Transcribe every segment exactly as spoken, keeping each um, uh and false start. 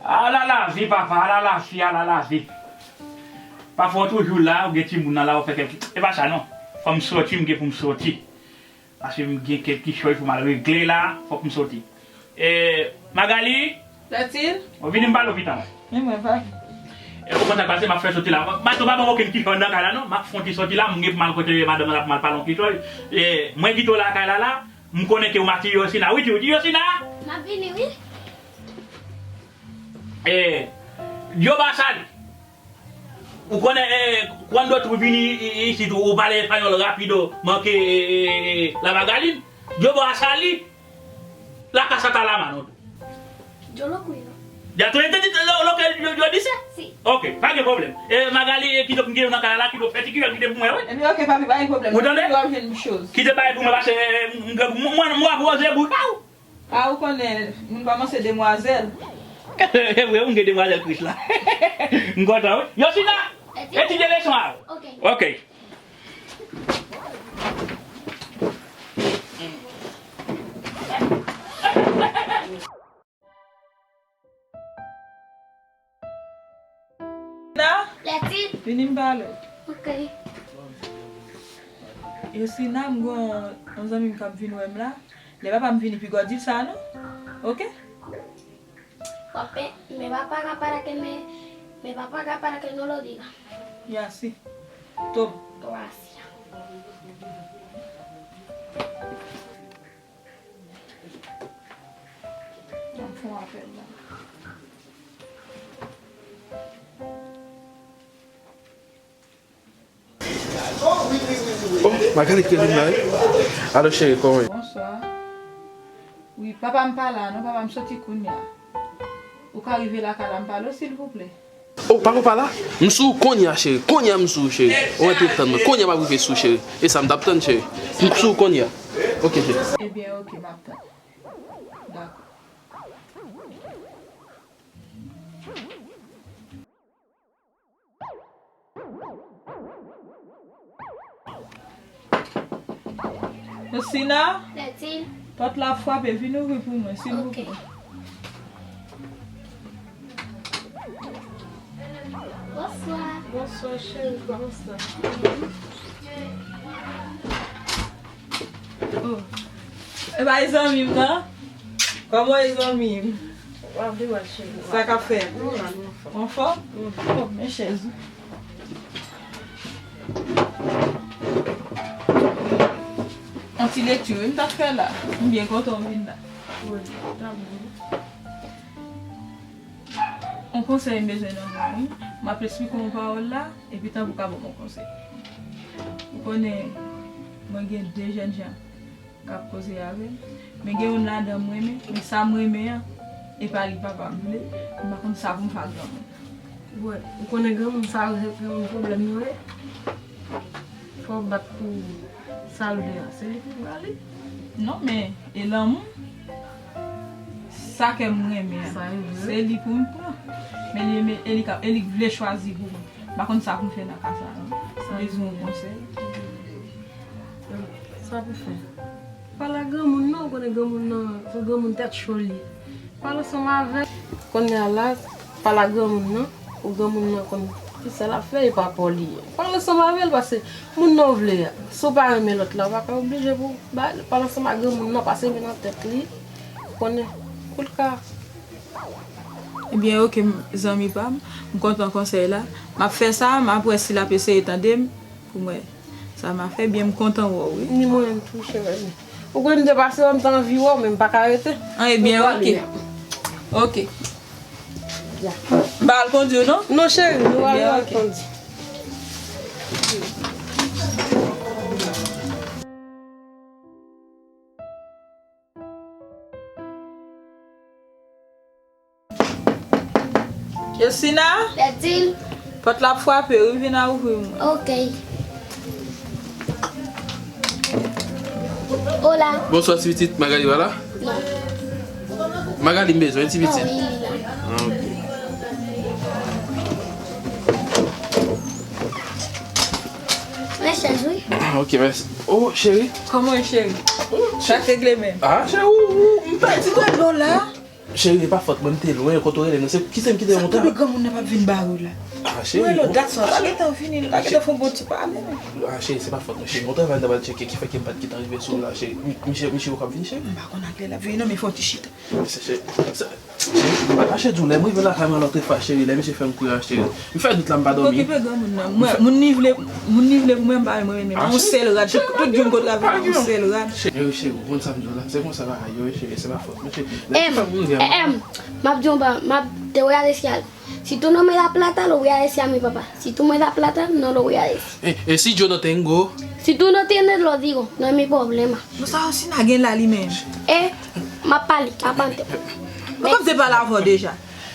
Ala lavi, papa, ala lavi, ala lavi. Pafwa w toujou la, ou gen timoun nan la, ou fè kèk... E pa sa non. Fò m soti, m gen pou m soti. Paske m gen kèk kichòy pou m al regle la, fòk m soti. E, Magali? Latil? Ou vini m pale w pita. Men mwen, papi. E, ou konn sa k pase, m ap fè soti la. Mato pa ban m okenn kichòy nan kay la non. M ap fè yon ti soti la, m gen pou m al kote madanm nan, m al pale yon kichòy. E, mwen kite w lakay la la, m konnen ke w mati Yosina. Wi, di w, di Yosina! M ap vini, wi. E, Dyoba Sali. Ou konnen, eh, cuando tú vini i- i- isit, ou, ou pale espanyòl rapido, manke, eh, eh, eh, la Magali. Yo ba sali, la casa está a la mano. Yo lo cuido. Ya tú entendiste lo, lo que yo, yo dice? Sí. Ok, pa gen pwoblèm. Eh, Magali, eh, kidonk, m gen nan kay la, la, kidonk, fè ti kidonk, kite pou mwen, wi. Ebyen, ok, papi, pa gen pwoblèm. Ou tande? Yo ap jwenn chòz. Kite bay pou mwen, paske, eh, m, m, m, mwen, mwen, mwen, mwen, boukaw. Ah, ou konnen, m kòmanse demwazèl. E vre, ou gen demwazèl Kris la. M kontan, wi. Yosina, etidye leson a ou. Ok. Ok. Na? Lèti? Vini m pale. Ok. Yosina, m gon yon zanmi m k ap vin wè m la. Lè papa m vini, piga w di l sa non. Ok? W ap pen-, me va pagar para que me, me va pagar para que no lo diga. Y así. Toma. Gracias. Nan fon apèl la. Oh, Magali k rele m la, wi. Alo, cheri, kòman w ye? Bonswa. Wi, papa m pa la, non, papa m soti kounye a. Ou ka rive lakay la, m pale w, silvouplè? Oh, papa pa la? M sou w kounye a, cheri. Kounye a, m sou w, cheri. Ou mèt ret tann mwen. Kounye a, m ap rive sou w, cheri. E sa m t ap tann, cheri. M sou w kounye a. Ok, cheri. Ebyen, ok, m ap tann. Dakò. Osina, Lètil. Pòt la ap frape, vin ouvri pou mwen, silvouplè. Ok. Bonswa. Bonswa, cheri, kòman sa? Oh. E pa e zanmi m nan? Kòman e zanmi m? W ap viv al cheri. Sa k ap fèt? Nou la, nou anfòm. Anfòm? Mhm. Oh, men chèz ou. Yon ti lekti wi m t ap fè la. M byen kontan w vin la. Wi, ta bon. Yon konsèy m bezwen nan men w wi. M ap esplike w yon pawòl la, epi tanpri w ka ban m yon konsèy. Ou konnen, mwen gen de jèn jan k ap koze avè m. Men gen youn ladan m renmen, men sa m renmen an, e pa li papa m vle. M pa konn sa pou m fè ak granmoun. Wè, ou konnen granmoun sa yo se granmoun pwoblèm yo ye. Fò w bat pou sa l vle a, se li pou ba li. Non, men e lanmou. Sa kè m renmen an, se li pou m pran. Men li, men e li ka, e li k vle chwazi pou mwen. M pa konn sa pou m fè nan ka sa non. M bezwen yon konsèy. Sa pou fè? Pale ak granmoun nan, ou konnen granmoun nan, se granmoun tèt cho li ye. Pale ansanm avè l. Kounye a la, pale ak granmoun nan, pou granmoun nan konn kisa l ap fè, e pa pa w li ye. Pale ansanm avè l, paske moun nan w vle a, si w pa renmen lòt la, ou pa ka oblije pou w ba, pale ansanm ak granmoun nan, pase men nan tèt li, konnen, kou l ka. Ebyen, ok, m, zanmi pa m, m kontan konsèy la. M ap fè sa, m ap wè si l ap eseye tande m, pou m wè sa m ap fè. Byen, m kontan wè w, wi. Ni mwen menm tou, cheri. Ou konn m te pase, m te anvi wè w, men m pa ka rete. An, ebyen, ok. Ok. M pa al kondi w, non? Non, cheri, nou pa al kondi. Yosina? Lètil. Pòt la ap frape, wi, vin a ouvri mwen. Ok. Hola. Bonswa, ti pitit. Magali pa la? Non. Magali m bezwen, ti pitit. Ah, wi, li la. Ah, ok. Mwen chèz, wi. Ah, ok, mèsi. Oh, cheri. Kòman, cheri? Sa k regle menm? Ah, cheri, ou, ou, m pèdi. Ti granlo la. Cheri, e pa fòt mwen, m te lwen, kote w rele m nan, se ki se m ki te monte. Sa k tonbe granmoun nan p ap vin bare w la? Ah, cheri, ou rele w dat sa, pa gentan vini, li pa gentan fè yon bon ti pale. Ah, cheri, se pa fòt mwen, cheri. Yon travay m ta pral tcheke ki fè ke m pa t gentan rive sou w la, cheri. Mi-, misye, misye poko ap vini, cheri? M pa konn a kilè l ap vini non, men fè yon ti chita. Cheri, cheri, m pa kache di w, lè m rive lakay mwen lòt fwa, cheri, lè misye fè m kouri a, cheri. M fè dout la, m pa dòmi. Okipe granmoun nan. Mwen, moun ni vle, moun ni vle pou mwen, m pa renmen, mwen renmen. Ah, yon sèl rad, tout, tout jou m kontre avè l, yon sèl rad. Cheri, cheri, ou konn sa m di w la, se konsa bagay yo ye, cheri, se pa fòt mwen, cheri. Lè ti fanm rive a. M ap di w, m ap, te voy a desear. Si tú no me das plata, lo voy a decir a mi papá. Si tú me das plata, no lo voy a decir. Eh, eh, si yo no tengo. Si tú no tienes, lo digo, no es mi problema. Bon, sa Rosina gen la li menm. Eh, m ap pale, m ap antre. Mwen kòm te pale avè w deja.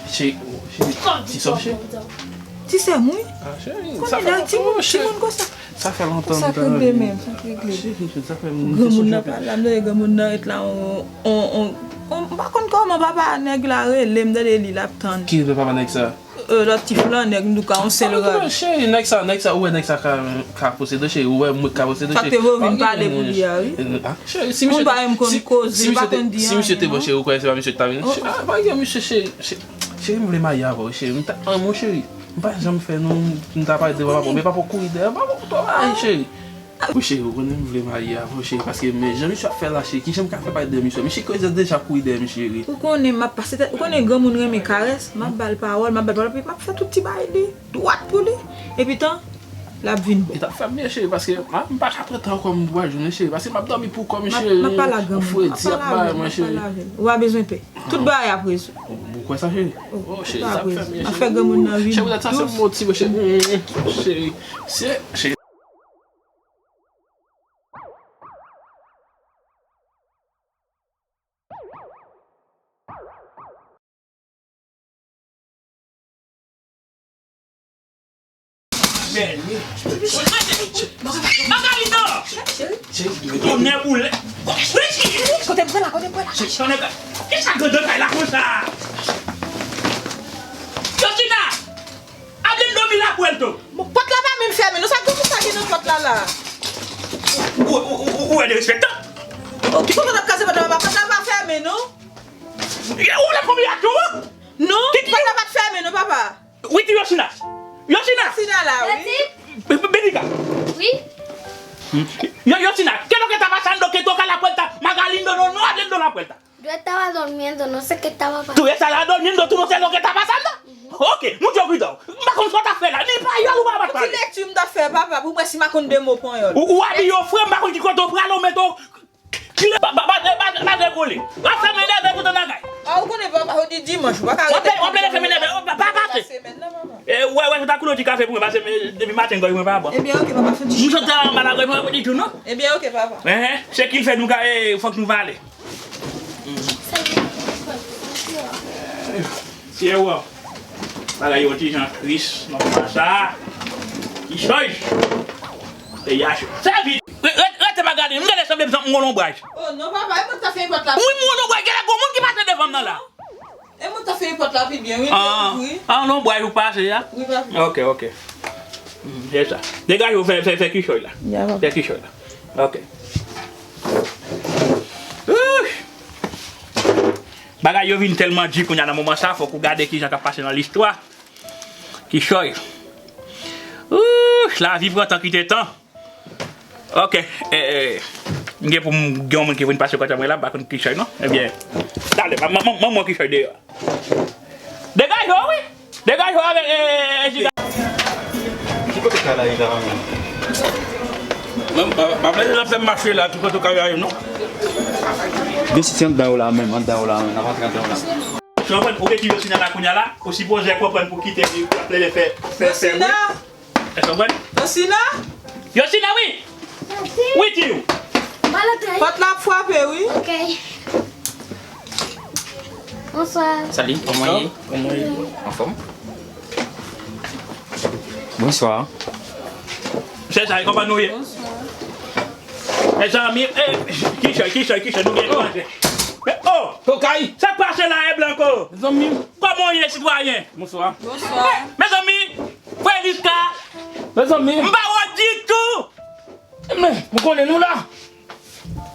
Cheri, cheri, ti sè w, cheri. Ti sè m, wi. Ah, cheri, sa fè lontan, cheri. Timoun konsa. Sa fè lontan m ta regle menm, sa regle. Cheri, sa fè m te sonje. Granmoun nan pa la, m tande granmoun nan ret la, on, on, on, on, m pa konn kòman papa nèg la rele, m tande li l ap tann. Ki rele papa nèg sa? Euh, lòt ti flan nèg, m di w ka on sèl rad. Cheri, nèg sa, nèg sa, ou wè nèg sa ka, ka posede, cheri, ou wè mwen ka posede, cheri. Sa k te vo vin pale pou li a, wi. Ah, cheri, si misye, moun pa menm konn koze, pa konn di anyen, non. Si misye te bon, cheri, ou kwè se pa misye ki ta vin? Ah, pa gen misye, cheri, cheri, cheri, m vle marye avè w, cheri, m ta, an, mon cheri. M pa janm fè non, m ta pale devan papa, men papa kouri dèyè m, papa twò bagay, cheri. Wi, cheri, ou konnen m vle marye avè w, cheri, paske men jan misye ap fè la, cheri, ki jan m ka fè pale de misye? Misye konnen deja kouri dèyè m, cheri. Ou konnen m ap pase tèt, ou konnen granmoun renmen karès, m ap ba l pawòl, m ap ba l pawòl, epi m ap fè tout ti bagay li, dwat pou li. Epi tan, l ap vin bon. Li t ap fè m byen, cheri, paske m pa ka pran tan ankò m pral jwenn, cheri, paske m ap dòmi pou kò m, cheri. M ap pale ak granmoun, m ap pale avè l, m ap pale avè l. Ou pa bezwen pè. Tout bagay ap rezoud. Ou kwè sa, cheri? Oh, cheri, sa ap fè m byen, cheri. Tout bagay ap rezoud. Ap fè granmoun nan vini dous. Cheri, sa se m motive, cheri. Mm, cheri. Se, cheri. Margarito! Tonnè boule! Kote m pran la, kote m pran la? Tonnè, kisa grandè kay la konsa? Yosina! Adelin dòmi lapwèl tou. Bon, pòt la pa menm fèmen non, sa granmoun sa gen nan pòt la la? Ou, ou, ou, ou wè derespektan. Oh, ki kote w t ap kraze pòt la, papa? Pòt la pa fèmen non. Ou la konbyen ak tou? Non, pòt la pa t fèmen non, papa. Wi, ti Yosina. Yosina. Yosina la, wi. Be-, be-, Benika. Wi. Yo, Yosina, ¿qué es lo que está pasando? Que toca la puerta. Magalindo, no, no abren la puerta. Yo estaba durmiendo, no sé qué estaba pasando. Tú estabas durmiendo, tú no sabes lo que está pasando. Ok, mucho cuidado. M pa konn sa w t ap fè la. Ni panyòl ou pa bat pale. Ti lekti m t ap fè, papa, pou mwen si m a konn de mo panyòl. Ou, ou abiye w fre, m pa konn ki kote w prale, w mete w kle, pa, pa, pa, pa, pa degole. W ap fè m enève tout an lakay. Ah, ou konnen, papa, jodi dimanch, ou pa ka rete. W ap, w ap fè m enève, pa, pa, pa. E, wè, wè, se ta koulè ti kafe pou mwen, paske depi maten, gòj mwen pa bon. Ebyen, ok, papa, fè ti. M sot travay anba la, gòj mwen pa bon ditou, non. Ebyen, ok, papa. Hein, se ki fè nou ka, e, fòk nou pale. Pyè wè. Bagay yo ti jan tris nan mwa sa. Kichòy. Peyi a cho. Sèvi. Re-, re-, rete Magali. M genlè sanble m gon lonbraj. Oh non, papa, e mwen ta fè pòt la. Wi, m gon lonbraj. Genlè gon moun ki pase devan m nan la. E mwen ta fè pòt la pi byen, wi. Ah, ah, lonbraj ou pase a? Wi, papa. Ok, ok. Mm, se sa. Degaje w, fè, fè, fè kichòy la. Ya, papa. Fè kichòy la. Ok. Ouch! Bagay yo vin tèlman di kounye a nan moman sa, fòk ou gade kijan k ap pase nan listwa. Kichòy. Ouch, lavi pran tan kite tan. Ok, e, e, m gen pou m gen yon moun ki vin pase kote mwen la, m pa konn kichòy non. Ebyen, talè, man, man, man, mwen kichòy deyò. Degaje w, wi. Degaje w avèk, e, e, e, Jida. Ki kote kay la ye la, menm? Menm, pa, pa, pa, l ap fè m mache la, ki kote kay la ye, non? Gen siti anndan yo la, menm, anndan yo la, menm, n ap antre anndan yo la. Ou konprann, ou gen ti Yosina la kounye a la, ou sipoze konprann pou kite li, pou ap plede fè, fè, fè bri. Èske w konprann? Yosina? Yosina, wi! Wi, di w. Pòt la ap frape, wi. Ok. Bonswa. Salut, kòman w ye? Kòman w ye? Anfòm? Bonswa. Mesye sa, kòman nou ye? Bonswa. Mezanmi, eh, kichòy, kichòy, kichòy, nou gen etranje. Men, oh! Tokay! Sa k pase la, eh, Blanco? Mezanmi. Kòman w ye, sitwayen? Bonswa. Bonswa. Mezanmi, frè Liska. Mezanmi. M pa wè w ditou. Men, m konnen nou la.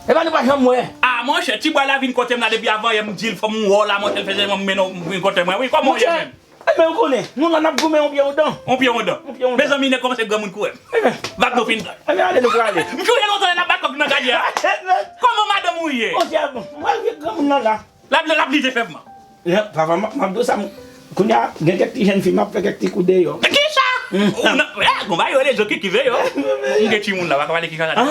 E pa nou pa janm wè. Ah, Monchè, ti bwa la vin kote m la depi avan yè, m di l fò m wè w la, monchè, l fè sèlman m mennen w vin kote mwen. Wi, kòman w ye menm? Monchè, ebyen, ou konnen, nou la n ap goumen yon pye yon dan. Yon pye yon dan. Yon pye yon dan. Mezanmi, nèg kòmanse granmoun kouri m. Ebyen. Vag nou fin pran. Ebyen, ale, nou prale. M chonje lontan lè n ap bat kòk nan kadyè a. Kòman madanm ou ye? Monchè, bon, mwen vye granmoun nan la. L ap, l ap lite fèbman. Ya, papa, m ap, m ap di w sa, m, kounye a, gen kèk ti jèn fi, m ap fè kèk ti kou deyò. Kisa? Ou nan, eh, gon bagay yo rele Joki ki veye w. M gen timoun la, pa ka pale ki kaka. Ah,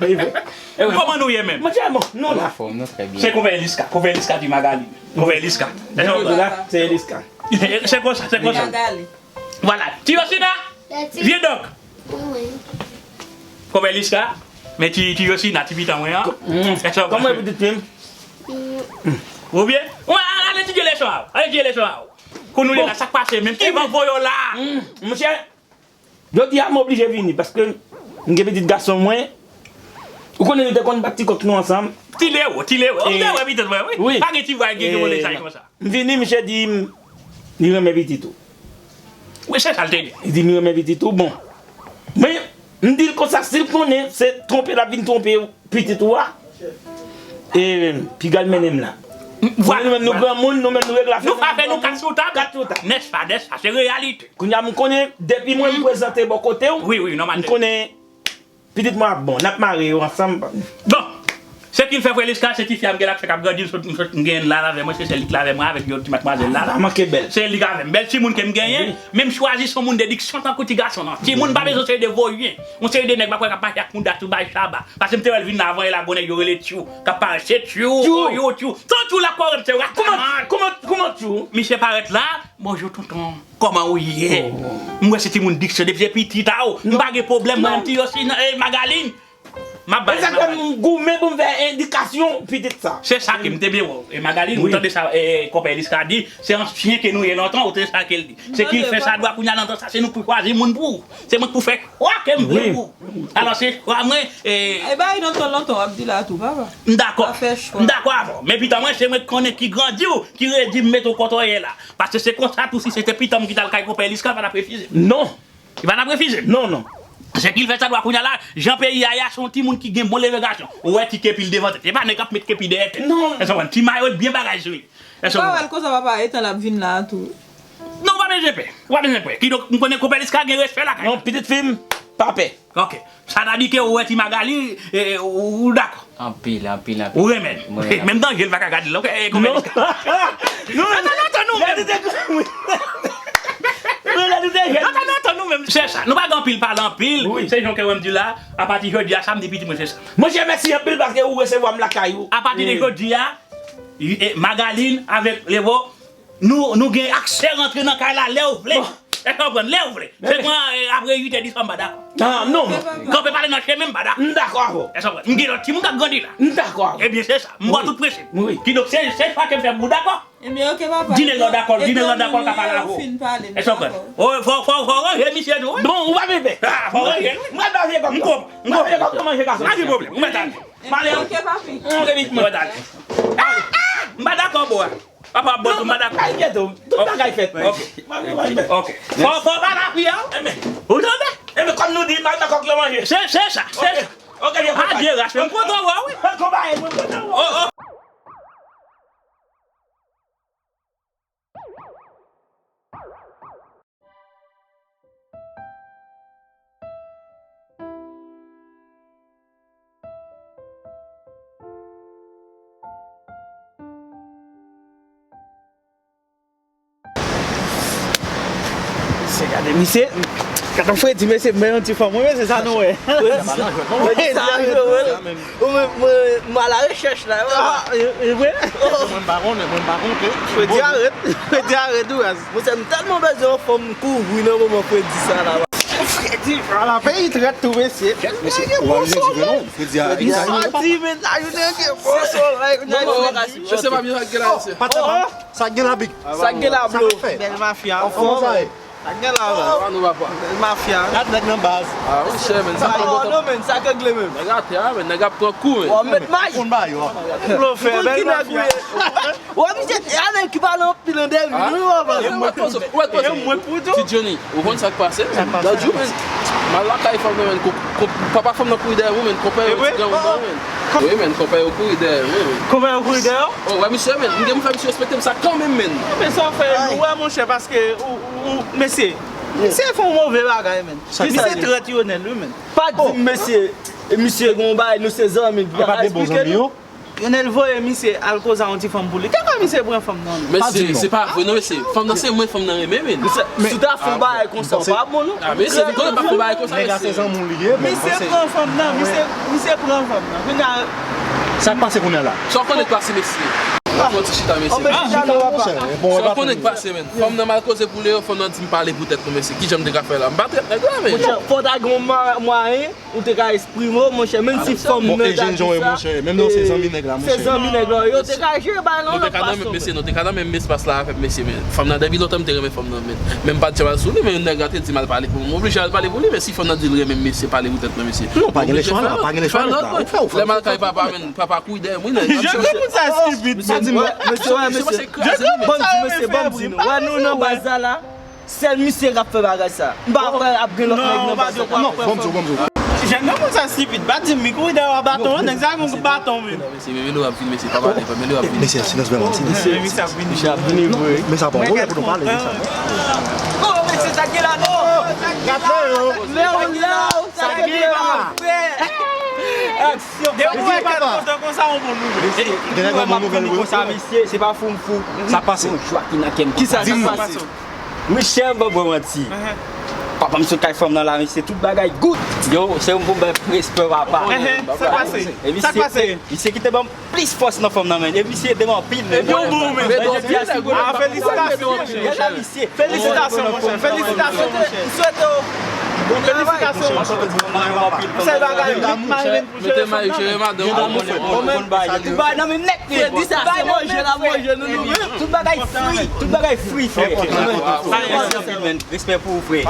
e vre. Kòman nou ye menm? Monchè, bon, nou la. Anfòm, nou trè byen. Se konpè Eliska, konpè Eliska di Magali. Konpè Eliska. Menm la, se Eliska. Se konsa, se konsa. Magali. Vwala. Ti Yosina, vye dòk. Konpè Eliska, men ti, ti Yosina, ti pitit mwen an. Kòman e pitit fi m? Ou byen? Ou al etidye leson a w. Al etidye leson a w. Kounye a la, sa k pase menm? Ki van voye w la? Monchè, jodi a m oblije vini paske m gen pitit gason mwen. Ou konnen nou te konn bat ti kòk nou ansanm. Ti Lewo, ti Lewo. M te wè pitit mwen, wi. Pa gen ti vwa gen vole chay konsa. M vini, misye di m li renmen pitit ou. Wi, se sa l te di. Li di m li renmen pitit ou, bon. Men, m di l konsa, si l konnen se twonpe l ap vin twonpe pitit ou a, e, piga l mennen m la. Vwala. Nou menm nou granmoun, nou menm nou regle afè nou. Nou pa fè nou kat sou tab. Kat sou tab. Nèspa, nèspa, se reyalite. Kounye a m konnen, depi mwen m prezante bò kote w, wi, wi, nòmal. M konnen pitit mwen ap bon, n ap mare yo ansanm. Bon, se ki l fè frè Liska, se ti fi a m gen la k fèk ap grandi, m sot, m sot, m genyen l la avè mwen, se sèl li k la avè mwen avèk yon ti matmwazèl la. Pa manke bèl. Se li k avè m. Bèl timoun ke m genyen, men m chwazi se yon moun de diksyon tankou ti gason an. Timoun pa bezwen se de voyen. Yon seri de nèg m ap wè k ap mache ak mouda tou bay chaba. Paske m te wè l vin la avan yè la, gon nèg yo rele Tchou, k ap parèt, se Tchou, Tchou. Oyo Tchou. Ton Tchou l ap kore m, se Rataman. Kòman, kòman, kòman Tchou? Misye parèt la, bonjou tonton. Kòman ou ye? M wè se timoun diksyon depi se pitit a w. M pa gen pwoblèm, mwen menm ti Yosina, eh, Magalin. M ap bay, m ap bay. M goumen pou m fè edikasyon pitit sa. Se sa ke m te byen wè w. E Magalin, ou tande sa, eh, konpè Eliska di, se ansyen ke nou ye lontan, ou tande sa ke l di. Se ki l fè sa dwa kounye a nan tan sa, se nou k pou chwazi moun pou ou. Se mwen k pou fè chwa ke m vle pou ou. Alò, se chwa mwen, eh. E bay lontan, lontan, w ap di la tou, papa. M dakò. M dakò avè w. Men pitit mwen, se mwen k konnen ki grandi w, ki redi m mete w kote w ye la. Paske se konsa tou, si se te pitit m ki t al kay konpè Eliska, l pa t ap refize m. Non. Li pa t ap refize m. Non, non. Se ki l fè sa dwa kounye a la, jan peyi a ye a, se yon timoun ki gen bon leve gason. Ou wè ti kepi l devan tèt. E pa nèg k ap met kepi dèyè tèt. Non. Èske w konprann? Ti mayo byen bagay sou li. Èske w konprann? Ou pa wè l konsa papa etan l ap vin la a tou. Non, ou pa bezwen pè. Ou pa bezwen pè. Kidonk, m konnen konpè Eliska gen respè lakay. Non, pitit fi m, pa pè. Ok. Sa ta di ke ou wè ti Magali, eh, ou, ou dakò. Anpil, anpil, anpil. Ou renmen l. Mwen renmen l. Menm danje l pa ka gade l, ok? Eh, konpè Eliska. Non. Antann, antann nou menm. Antann, antann nou menm. Se sa. Nou pa gen anpil pale anpil. Wi. Se jan ke w wè m di la, apati jodi a, sa m di pitit mwen se sa. Monchè, mèsi anpil paske ou resevwa m lakay ou. Apati de jodi a, eh, Magalin avèk Levo, Nou, nou gen aksè rantre nan kay la lè w vle. Èske w konprann? Lè w vle. Se pran, eh, apre uit è di swa m pa dakò. Ah, non. Kanpe pale nan chemen m pa dakò. M dakò avè w. Èske w konprann? M gen lòt timoun k ap grandi la. M dakò avè w. Ebyen, se sa. M ba w tout prensip. Wi. Kidonk, se, se chwa ke m fè pou w dakò. Ebyen, ok, papa. Di nèg la w dakò, di nèg la w dakò, l ka pale avè w. Èske w konprann? Fò, fò, fò ranje misye tou, wi. Bon, ou pa bezwen pè. Ah, fò ranje l, wi. M pral ba w vye kòb. M konprann, m konprann. Pa gen pwoblèm, ou mèt ale. Pa gen pwoblèm, ou mèt ale. Ok, papi. Ok, vit mwen. M pa dakò, bò. Papa ap bò tou, m pa dakò. Kay kèt ou, tout bagay fèt. Ok. Ok. Fò, fò pa lapri a. Ou tande? Enben, kòm nou di, m al nan kòk yo manje. Se, se sa, se sa. Ok, vye papa. Adye ras, men m kontan wè w, wi. Konpayi, mwen kontan wè w. Oh, oh. Misye, gade misye. Gade yon fredi, mesye, men yon ti fanm, wi, mesye, sa nou wè. Fredi, sa nou wè. Ou menm, mwen, mwen alarechèch la. Ah, e, e vre? Mwen pa konnen, mwen pa konnen. Fredi a rèd, Fredi a rèd, wi, raz. Monchè, m tèlman bezwen yon fanm kouvri nan moman fredi sa la. Fredi, ala peyi trèt tou, mesye. Mesye, ou pa bezwen di vre non. Fredi a, Fredi a, men la jounen gen bon solèy. Mesye, pa byen sa k gen la, mesye. Sa k gen la, big. Sa k gen la, blo. Bèl mafya. Anfòm sa ye. Sa k gen la, baz? Sa nou va fè? Mafya. Gad nèg nan baz. Ah, monchè, men, sa pa bon. Non, men, sa k regle menm. Nèg atè a, men, nèg ap pran kou, men. Wè, met may. Konn ba yo. Blofè, bèl mafya. Wè, misye, a nèg ki pale anpil an dèyè, wi, papa. E mwen k pou di w. Ti Johnny, ou konn sa k pase? Sa k pase? Lòt jou, men, m al lakay fanm nan, men, ko-, ko-, papa fanm nan kouri dèyè mwen, men, konpè yo, ti granmoun nan, men. Wi, men, konpè yo kouri dèyè, wi, men. Konpè yo kouri dèyè? Oh, wè, misye, men, m gen pou fè misye respekte m sa kanmenm, men. Men sa w fè, ou wè, monchè, paske, ou, ou, mesye, misye fè yon move bagay, men. Misye trèt Yonel, wi, men. Pa di m, mesye, e misye gen yon bagay, nou se zanmi, pa eksplike nou. Yonel voye misye al koze a yon ti fanm pou li. Kèlkè misye pran fanm nan, men. Mesye, se pa vre, non, mesye. Fanm nan se mwen, fanm nan renmen, men. Si w ta fè yon bagay konsa, w pa bon, non. Ah, mesye, m konnen pa fè yon bagay konsa, mesye. Nèg la se zanmi w li ye, men. Misye pran fanm nan, misye, misye pran fanm nan. Kounye a, sa k pase kounye a la? Sa w konnen k pase, mesye? Mwen ti chita, mesye. Sa w konnen k pase, men. Fanm nan m al koze pou li, fanm nan di m pale pou tèt nou, mesye. Kijan m te ka fè la? M pa trèt nèg la, men. Monchè, fò w ta gen yon mwa-, mwayen ou te ka eksprime w, monchè, menm si fanm nan ta di sa. Bon, e jèn jan w ye, monchè, menm nan se zanmi nèg la, monchè. Se zanmi nèg la, yo te ka jere bagay nan lòt fason. Nou te ka nan menm, mesye, nou te ka nan menm espas la avè m, mesye, men fanm nan, depi lontan m te renmen fanm nan, men, men m pa t janm al sou li, men nèg la te di m al pale pou mwen, m oblije al pale pou li, men si fanm nan di l renmen m, mesye, pale pou tèt mwen, mesye. Non, pa gen lechwa la, pa gen lechwa la. Ou fè, ou fè, ou fè. Lè m al kay papa, men papa kouri dèyè m, wi, nèg. Jèn granmoun sa estipid, mesye, di m, mesye, mesye, mesye, ban m di, mesye, ban m di nou. Wè nou nan baz la la. Sèl misye k ap fè bagay sa. M pa kwè ap gen lòt nèg nan baz sa. Non, ban m di w, ban m di w. Jèn granmoun sa estipid, pa di m, li kouri dèyè w a baton, nèg sa gon baton menm. Mesye, men, men lè w ap vin, mesye, pa pale, men lè w ap vin. Mesye, silans, silans, silans. Mesye, misye ap vini. Misye ap vini vre. Men sa pa yon pwoblèm pou nou pale de sa. Oh, mesye, sa gen la, non. Gade yo. Leonard, sa gen la. Aksyon. Depi w wè kèk kontan konsa, yon bon nouvèl. Depi w wè m ap vini konsa, mesye, se pa fou m fou. Sa pase. Yon jwa ki nan kè m. Kisa k pase? Michel, m pa ba w manti. Papa m sot kay fanm nan la, misye, tout bagay good. Yo, se yon bon bèl respè, papa. Sa k pase? Sa k pase? Misye kite ban m plis fòs nan fanm nan, men. E misye ede m anpil, men. Epi w bon, men. Jodi a, si w... Ah, felisitasyon, monchè. Felisitasyon, monchè. Felisitasyon, monchè. M swete w. Felisitasyon, monchè. Sèl bagay, m vin pou jere fanm nan, men. Tout bagay nan men nèt. Frè, di sa, se manje l ap manje nou, nou menm. Tout bagay free, tout bagay free, frè. Respè pou ou, frè.